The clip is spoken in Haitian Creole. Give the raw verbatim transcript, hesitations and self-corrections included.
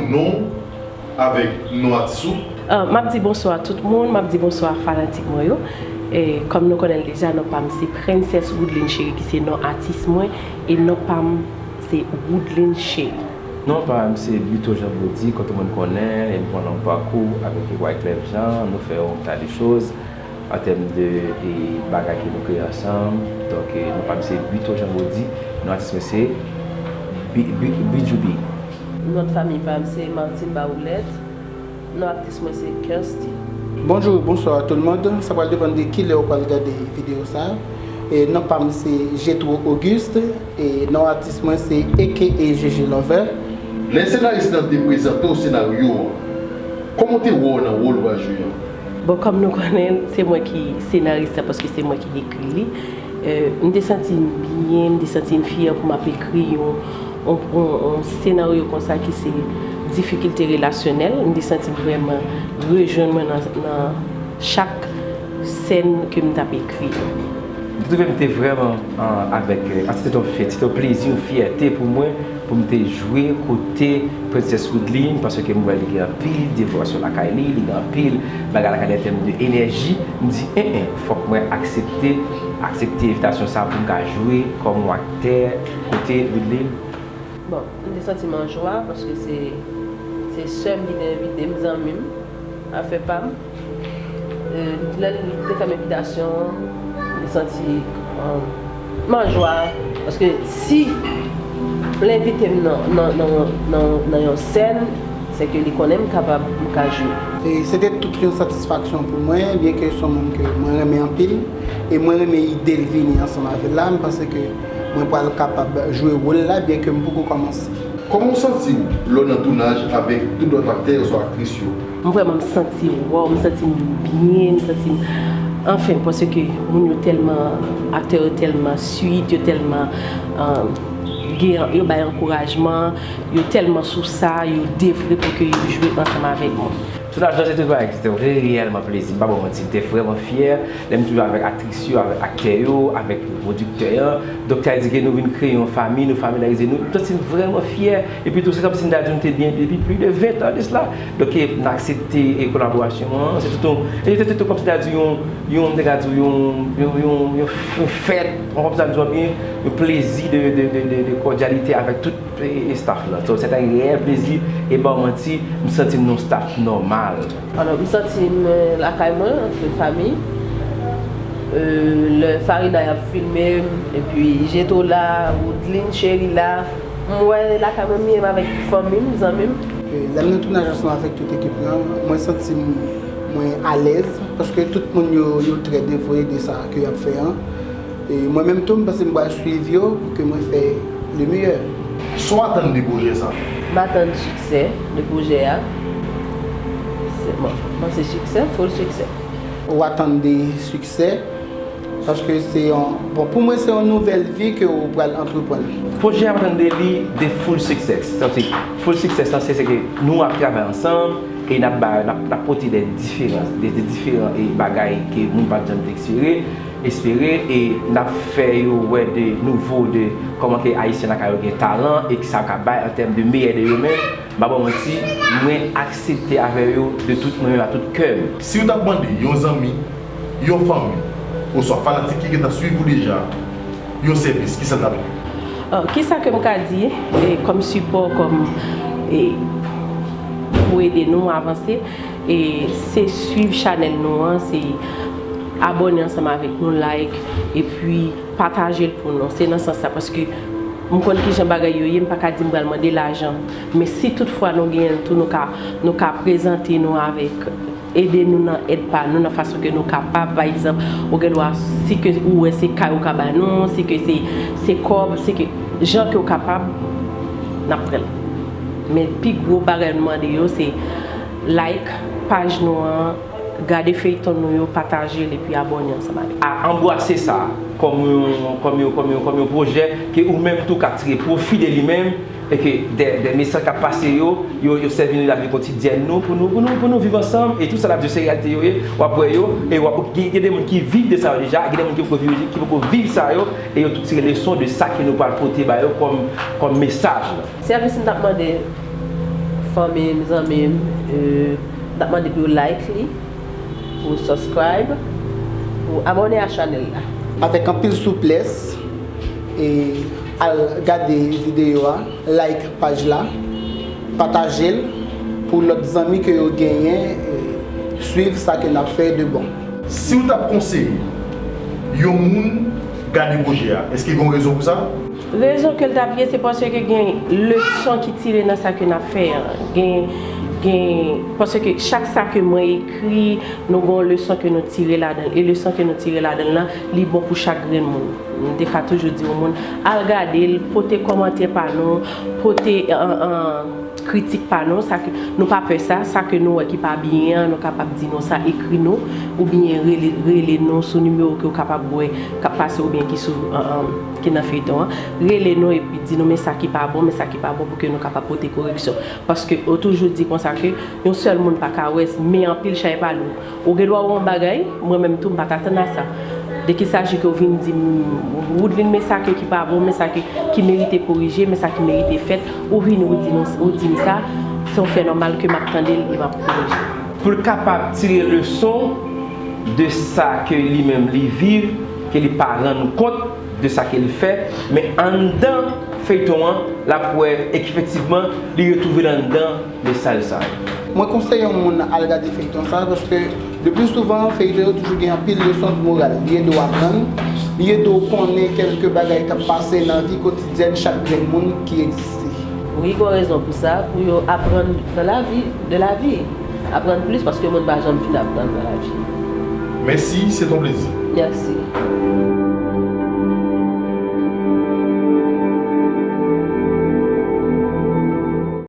Non avèk non atis ou. Ah, m ap di bonswa tout moun, m ap di bonswa fanatik mwen yo. E, kòm nou konnen l deja, non pa m se Princess Woodline Chery ki se non atis mwen, e non pa m se Woodline Chery. Non pa m se Buteau Jean Baudy, kòm tout moun konnen, e m pran non pakou avèk Wyclef Jean, nou fè yon tas de choz an tèm de e, bagay ke nou kreye ansanm. Donk, e, non pa m se Buteau Jean Baudy, non atis mwen se Bi- Bi- Bijubi. Non de fanmi pa m se Martine Baroulette. Non atis mwen se Kirsty. Bonjou, bonswa tout le monde. Sa pral depann de kilè ou pral gade videyo sa. E non pa m se Jetro Auguste. E non atis mwen se A K A G G Lover. Lè senaris lan te prezante w senaryo an, kòman w te wè w nan wòl ou pral jwe an? Bon, kòm nou konnen, se mwen ki senaris la paske se mwen ki ekri li. E, m te santi m byen, m te santi m fyè pou m ap ekri yon, yon, yon, yon senaryo konsa ki se difikilte relasyonèl. M te santi m vrèman rejwenn mwen nan, nan chak sèn ke m t ap ekri. M te twouve m te vrèman an, avèk, e, an, se te yon fyè, se te yon plezi, yon fyète pou mwen, pou m te jwe kote Princess Woodline, paske m wè li gen anpil devwasyon lakay li, li gen anpil bagay lakay li an tèm de enèji. M di, en, en, fòk mwen aksepte, aksepte envitasyon sa pou m ka jwe kòm yon aktè kote Woodline. Bon, m te santi m an jwa paske se, se sè m ki te envite m, zanmi m, afè pa m. E, lè l te fè m envitasyon an, m te santi, um, m an jwa. Paske si l envite m nan, nan, nan, nan, nan yon sèn, se ke li konnen m kapab, m ka jwe. E se te tout yon satisfaksyon pou mwen, byenke se yon moun ke mwen renmen anpil, e mwen renmen ide l vini ansanm avè l la, m panse ke mwen pral kapab jwe wòl la, byenke m poko kòmanse. Kòman w santi w lè w nan tounaj avèk tout lòt aktè oswa aktris yo? M vrèman m santi m wow, m santi m byen, m santi m anfen, paske moun yo tèlman, aktè yo tèlman sweet, yo tèlman, um, gen, yo bay ankourajman, yo tèlman sou sa, yo devwe pou ke yo jwe ansanm avèk mwen. Tounaj lan se tout bagay ki te reyèlman plezi, m pa ba w manti, m te vrèman fyè lè m toujou avèk aktris yo, avèk aktè yo, avèk pwodiktè an. Donk sa vle di ke nou vin kreye yon fanmi, nou familiarize nou, m santi m vrèman fyè. Epi tou se kòmsi m ta di nou te byen depi plis de ven tan de sila. Donk e, n aksepte e, kolaborasyon an, se tout yon, e se te tout kòmsi m ta di yon, yon, m te ka di yon, yon, yon, yon, yon fèt, kòmsi m ta di w byen, yon plezi de, de, de, de, de kòdyalite avèk tout e, e staff lan. So, se te yon reyèl plezi, e pa w manti, m santi m nan yon staff nòmal. Alò, m santi m lakay mwen, antre fanmi. E, lè Farina y ap filme m, epi Jetro la, Woodline Chery la, m wè lakay mwen, m ye m avèk fanmi m, zanmi m. E, lè m nan tounaj ansanm avèk tout ekip lan, mwen santi m, mwen alèz, paske tout moun yo, yo trè devwe de sa ke y ap fè an. E mwen menm tou, m panse m pral swiv yo pou ke mwen fè le meyè. Sa w atann de pwojè sa? M atann siksè de pwojè a. Se, bon, m panse siksè, full siksè. Ou atann de siksè, paske se yon, bon, pou mwen se yon nouvèl vi ke ou pral antreprann. Pwojè a m atann de li de full success. Sa vle di full success lan se, se ke nou ap travay ansanm e n ap ba, n ap, n ap pote de diferans, de, de diferan e bagay ke moun pa t janm te espere, espere, e n ap fè yo wè de nouvo de kòman ke Ayisyen lakay yo gen talan e kisa yo ka bay an tèm de meyè de yo menm. M pa ba w manti, mwen aksepte avè yo de tout mwen menm a tout kè m. Si w t ap mande yon zanmi, yon fanmi, oswa fanatik ki gentan swiv ou deja, yon sèvis, kisa l t ap ye? Ah, kisa ke m ka di, e, kòm sipò, kòm, e, pou ede nou avanse, e, se swiv chanèl nou an, se abòne ansanm avèk nou, like, epi pataje l pou nou. Se nan sans sa, paske m konn kijan bagay yo ye, m pa ka di m pral mande lajan. Men si toutfwa nou genyen l tou, nou ka, nou ka prezante nou avèk, ede nou nan èd pa nou, nan fason ke nou kapab. Pa egzanp, ou gen dwa, si ke ou wè se kay ou ka ba nou, si ke se, se kòb, si ke jan ke ou kapab, n ap pran l. Men pi gwo bagay nou mande yo, se like paj nou an, gade feyton nou yo, pataje l epi abòne ansanm avèk. A anbrase sa kòm yon, kòm yon, kòm yon, kòm yon pwojè ke ou menm tou ka tire pwofi de li menm, e ke de, de mesaj k ap pase yo, yo, yo sèvi nou lavi kotidyèn nou, pou nou, pou nou, pou nou viv ansanm, e tout sa n ap di yo se reyalite yo ye, w ap wè yo, e w ap, gen, gen de moun ki viv de sa yo deja, gen de moun ki poko viv, ki poko viv sa yo, e yo tou tire leson de sa ke nou pral pote ba yo kòm, kòm mesaj la. Sèvis m t ap mande Fanmi m, zanmi m, euh, m t ap mande pou yo like li, pou subscribe, pou abòne a chanèl la. Avèk anpil souplès, e al gade videyo a, like paj la, pataje l pou lòt zanmi ke yo genyen, e swiv sa ke n ap fè de bon. Si w t ap konseye yon moun gade pwojè a, èske gen yon rezon pou sa? Rezon ke l t ap ye, se paske gen leson ki tire nan sa ke n ap fè an. Gen, gen, paske chak sa ke mwen ekri, nou gen yon leson ke nou tire ladan l. E leson ke nou tire ladan l lan, li bon pou chak grenn moun. M te ka toujou di yon moun, al gade l, pote kòmantè pa nou, pote, an, an, kritik pa nou, sa ke nou pa pè sa, sa ke nou wè ki pa byen an, nou kapab di nou sa, ekri nou, oubyen rele, rele nou sou nimewo ke w kapab wè k ap pase oubyen ki sou, an, an, ki nan feyton an. Rele nou epi di nou men sa ki pa bon, men sa ki pa bon pou ke nou kapab pote koreksyon. Paske yo toujou di konsa ke yon sèl moun pa ka wè, men anpil chay pa lou. Ou gen dwa wè yon bagay, mwen menm tou m pa t atann a sa. Dès qu'il s'agit ke w vin di m, Woodline, men sa ke ki pa bon, men sa ke ki merite korije, men sa ki merite fèt, ou vini ou di nou, ou di m sa, se yon fè nòmal ke m ap tande l e m ap korije. Pou l kapab tire leson de sa ke li menm li viv, ke li pa rann kont de sa ke li fè, men anndan feyton an, l ap wè efektivman li retwouve l anndan mesaj sa yo. Mwen konseye yon moun al gade feyton sa, paske le pli souvan feyton yo toujou gen anpil leson moral. Li ede w aprann, li ede w konnen kèlke bagay k ap pase nan vi kotidyèn chak grenn moun ki egziste. Wi, gen rezon pou sa, pou yo aprann nan lavi, de lavi. Aprann plis, paske moun pa janm fin aprann nan lavi. Mèsi, se t on plezi. Mèsi.